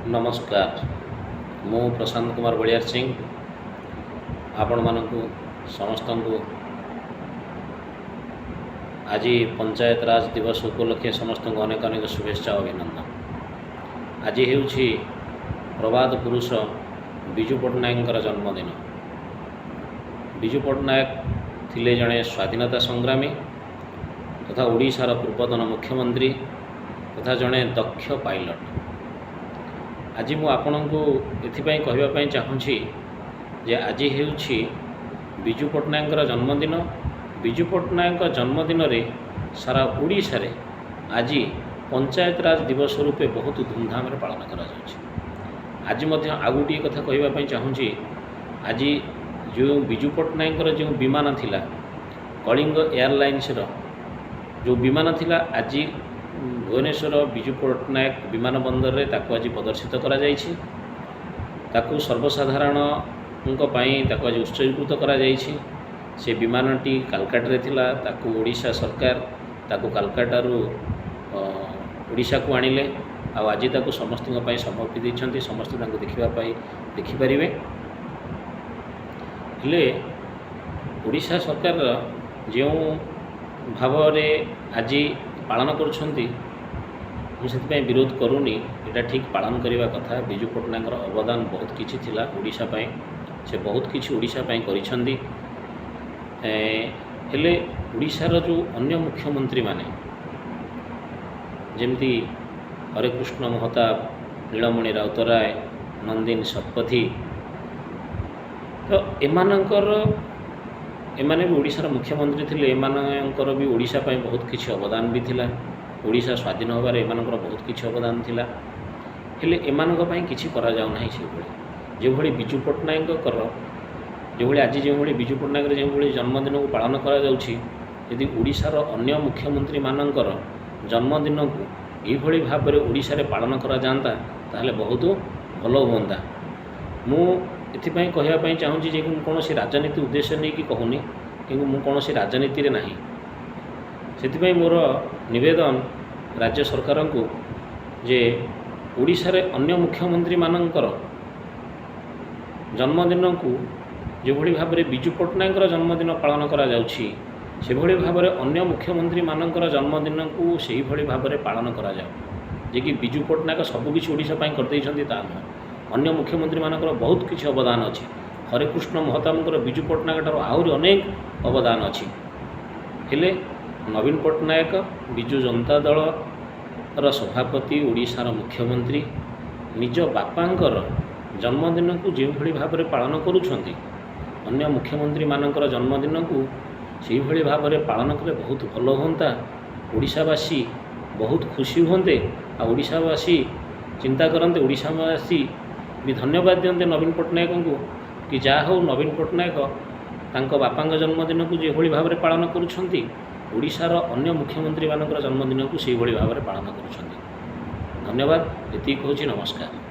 ନମସ୍କାର, ମୁଁ ପ୍ରଶାନ୍ତ କୁମାର ବଳିୟାରସିଂହ। ଆପଣମାନଙ୍କୁ ସମସ୍ତଙ୍କୁ ଆଜି ପଞ୍ଚାୟତରାଜ ଦିବସ ଉପଲକ୍ଷେ ସମସ୍ତଙ୍କୁ ଅନେକ ଅନେକ ଶୁଭେଚ୍ଛା ଓ ଅଭିନନ୍ଦନ। ଆଜି ହେଉଛି ପ୍ରବାଦ ପୁରୁଷ ବିଜୁ ପଟ୍ଟନାୟକଙ୍କର ଜନ୍ମଦିନ। ବିଜୁ ପଟ୍ଟନାୟକ ଥିଲେ ଜଣେ ସ୍ୱାଧୀନତା ସଂଗ୍ରାମୀ ତଥା ଓଡ଼ିଶାର ପୂର୍ବତନ ମୁଖ୍ୟମନ୍ତ୍ରୀ ତଥା ଜଣେ ଦକ୍ଷ ପାଇଲଟ। ଆଜି ମୁଁ ଆପଣଙ୍କୁ ଏଥିପାଇଁ କହିବା ପାଇଁ ଚାହୁଁଛି ଯେ ଆଜି ହେଉଛି ବିଜୁ ପଟ୍ଟନାୟକଙ୍କର ଜନ୍ମଦିନ। ବିଜୁ ପଟ୍ଟନାୟକଙ୍କ ଜନ୍ମଦିନରେ ସାରା ଓଡ଼ିଶାରେ ଆଜି ପଞ୍ଚାୟତରାଜ ଦିବସ ରୂପେ ବହୁତ ଧୁମଧାମରେ ପାଳନ କରାଯାଉଛି। ଆଜି ମଧ୍ୟ ଆଉ ଗୋଟିଏ କଥା କହିବା ପାଇଁ ଚାହୁଁଛି। ଆଜି ଯେଉଁ ବିଜୁ ପଟ୍ଟନାୟକଙ୍କର ଯେଉଁ ବିମାନ ଥିଲା, କଳିଙ୍ଗ ଏୟାରଲାଇନ୍ସର ଯେଉଁ ବିମାନ ଥିଲା, ଆଜି ଭୁବନେଶ୍ୱର ବିଜୁ ପଟ୍ଟନାୟକ ବିମାନ ବନ୍ଦରରେ ତାକୁ ଆଜି ପ୍ରଦର୍ଶିତ କରାଯାଇଛି। ତାକୁ ସର୍ବସାଧାରଣଙ୍କ ପାଇଁ ତାକୁ ଆଜି ଉତ୍ସର୍ଗୀକୃତ କରାଯାଇଛି। ସେ ବିମାନଟି କାଲକାଟାରେ ଥିଲା। ତାକୁ ଓଡ଼ିଶା ସରକାର ତାକୁ କାଲକାଟାରୁ ଓଡ଼ିଶାକୁ ଆଣିଲେ ଆଉ ଆଜି ତାକୁ ସମସ୍ତଙ୍କ ପାଇଁ ସମର୍ପି ଦେଇଛନ୍ତି। ସମସ୍ତେ ତାଙ୍କୁ ଦେଖିବା ପାଇଁ ଦେଖିପାରିବେ। ହେଲେ ଓଡ଼ିଶା ସରକାରର ଯେଉଁ ଭାବରେ ଆଜି ପାଳନ କରୁଛନ୍ତି, ମୁଁ ସେଥିପାଇଁ ବିରୋଧ କରୁନି। ଏଇଟା ଠିକ୍ ପାଳନ କରିବା କଥା। ବିଜୁ ପଟ୍ଟନାୟକଙ୍କର ଅବଦାନ ବହୁତ କିଛି ଥିଲା ଓଡ଼ିଶା ପାଇଁ। ସେ ବହୁତ କିଛି ଓଡ଼ିଶା ପାଇଁ କରିଛନ୍ତି। ହେଲେ ଓଡ଼ିଶାର ଯେଉଁ ଅନ୍ୟ ମୁଖ୍ୟମନ୍ତ୍ରୀମାନେ, ଯେମିତି ହରେକୃଷ୍ଣ ମହତାବ, ନୀଳମଣି ରାଉତରାୟ, ନନ୍ଦିନୀ ଶତପଥୀ, ତ ଏମାନେ ବି ଓଡ଼ିଶାର ମୁଖ୍ୟମନ୍ତ୍ରୀ ଥିଲେ। ଏମାନଙ୍କର ବି ଓଡ଼ିଶା ପାଇଁ ବହୁତ କିଛି ଅବଦାନ ବି ଥିଲା। ଓଡ଼ିଶା ସ୍ୱାଧୀନ ହେବାରେ ଏମାନଙ୍କର ବହୁତ କିଛି ଅବଦାନ ଥିଲା। ହେଲେ ଏମାନଙ୍କ ପାଇଁ କିଛି କରାଯାଉନାହିଁ ସେଭଳି, ଯେଭଳି ବିଜୁ ପଟ୍ଟନାୟକଙ୍କର ଯେଭଳି ଆଜି ଯେଉଁଭଳି ବିଜୁ ପଟ୍ଟନାୟକର ଯେଉଁଭଳି ଜନ୍ମଦିନକୁ ପାଳନ କରାଯାଉଛି, ଯଦି ଓଡ଼ିଶାର ଅନ୍ୟ ମୁଖ୍ୟମନ୍ତ୍ରୀମାନଙ୍କର ଜନ୍ମଦିନକୁ ଏଇଭଳି ଭାବରେ ଓଡ଼ିଶାରେ ପାଳନ କରାଯାଆନ୍ତା, ତାହେଲେ ବହୁତ ଭଲ ହୁଅନ୍ତା। ମୁଁ ଏଥିପାଇଁ କହିବା ପାଇଁ ଚାହୁଁଛି ଯେ ମୁଁ କୌଣସି ରାଜନୀତି ଉଦ୍ଦେଶ୍ୟ ନେଇକି କହୁନି, କିନ୍ତୁ ମୁଁ କୌଣସି ରାଜନୀତିରେ ନାହିଁ। ସେଥିପାଇଁ ମୋର ନିବେଦନ ରାଜ୍ୟ ସରକାରଙ୍କୁ ଯେ ଓଡ଼ିଶାରେ ଅନ୍ୟ ମୁଖ୍ୟମନ୍ତ୍ରୀମାନଙ୍କର ଜନ୍ମଦିନକୁ ଯେଭଳି ଭାବରେ ବିଜୁ ପଟ୍ଟନାୟକଙ୍କର ଜନ୍ମଦିନ ପାଳନ କରାଯାଉଛି, ସେଭଳି ଭାବରେ ଅନ୍ୟ ମୁଖ୍ୟମନ୍ତ୍ରୀମାନଙ୍କର ଜନ୍ମଦିନକୁ ସେହିଭଳି ଭାବରେ ପାଳନ କରାଯାଉ। ଯେ କି ବିଜୁ ପଟ୍ଟନାୟକ ସବୁକିଛି ଓଡ଼ିଶା ପାଇଁ କରିଦେଇଛନ୍ତି ତା ନୁହେଁ। ଅନ୍ୟ ମୁଖ୍ୟମନ୍ତ୍ରୀମାନଙ୍କର ବହୁତ କିଛି ଅବଦାନ ଅଛି। ହରେକୃଷ୍ଣ ମହତାବଙ୍କର ବିଜୁ ପଟ୍ଟନାୟକ ଠାରୁ ଆହୁରି ଅନେକ ଅବଦାନ ଅଛି। ହେଲେ ନବୀନ ପଟ୍ଟନାୟକ, ବିଜୁ ଜନତା ଦଳର ସଭାପତି, ଓଡ଼ିଶାର ମୁଖ୍ୟମନ୍ତ୍ରୀ, ନିଜ ବାପାଙ୍କର ଜନ୍ମଦିନକୁ ଯେଉଁଭଳି ଭାବରେ ପାଳନ କରୁଛନ୍ତି, ଅନ୍ୟ ମୁଖ୍ୟମନ୍ତ୍ରୀମାନଙ୍କର ଜନ୍ମଦିନକୁ ସେହିଭଳି ଭାବରେ ପାଳନ କଲେ ବହୁତ ଭଲ ହୁଅନ୍ତା। ଓଡ଼ିଶାବାସୀ ବହୁତ ଖୁସି ହୁଅନ୍ତେ ଆଉ ଓଡ଼ିଶାବାସୀ ଚିନ୍ତା କରନ୍ତେ, ଓଡ଼ିଶାବାସୀ ବି ଧନ୍ୟବାଦ ଦିଅନ୍ତେ ନବୀନ ପଟ୍ଟନାୟକଙ୍କୁ କି ଯାହା ହେଉ, ନବୀନ ପଟ୍ଟନାୟକ ତାଙ୍କ ବାପାଙ୍କ ଜନ୍ମଦିନକୁ ଯେଭଳି ଭାବରେ ପାଳନ କରୁଛନ୍ତି, ଓଡ଼ିଶାର ଅନ୍ୟ ମୁଖ୍ୟମନ୍ତ୍ରୀମାନଙ୍କର ଜନ୍ମଦିନକୁ ସେହିଭଳି ଭାବରେ ପାଳନ କରୁଛନ୍ତି। ଧନ୍ୟବାଦ, ଏତିକି କହୁଛି। ନମସ୍କାର।